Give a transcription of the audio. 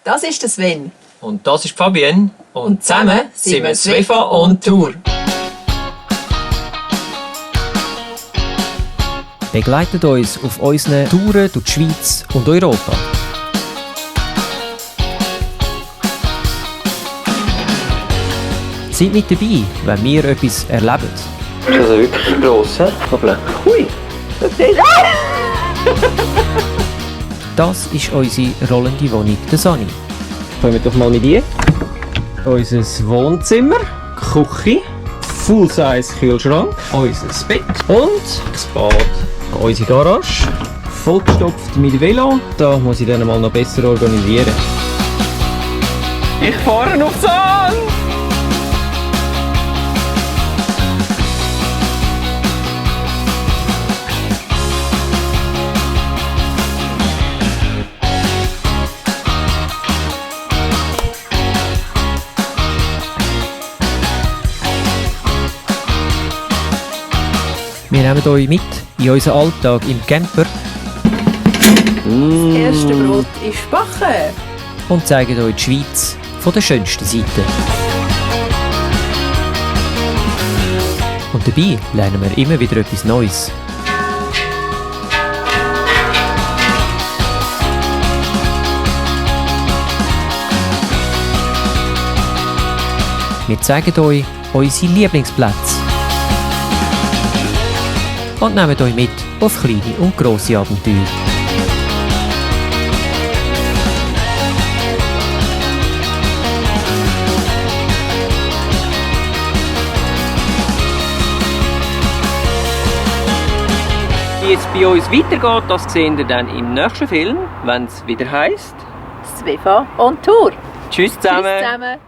Das ist der Sven. Und das ist Fabienne. Und zusammen sind wir Svefa on Tour. Begleitet uns auf unseren Touren durch die Schweiz und Europa. Seid mit dabei, wenn wir etwas erleben. Das ist also wirklich gross, hä? Hui! Das ist unsere rollende Wohnung, der Sani. Kommen wir doch mal mit dir. Unser Wohnzimmer, Küche, Full-Size Kühlschrank, unser Bett und das Bad. Unsere Garage, vollgestopft mit Velo. Da muss ich dann mal noch besser organisieren. Ich fahre auf Sand! Wir nehmen euch mit in unseren Alltag im Camper Das erste Brot ist backen. und zeigen euch die Schweiz von der schönsten Seite. Und dabei lernen wir immer wieder etwas Neues. Wir zeigen euch unsere Lieblingsplätze und nehmen euch mit auf kleine und grosse Abenteuer. Wie es bei uns weitergeht, das sehen wir dann im nächsten Film, wenn es wieder heisst. Svefa on Tour. Tschüss zusammen! Tschüss zusammen.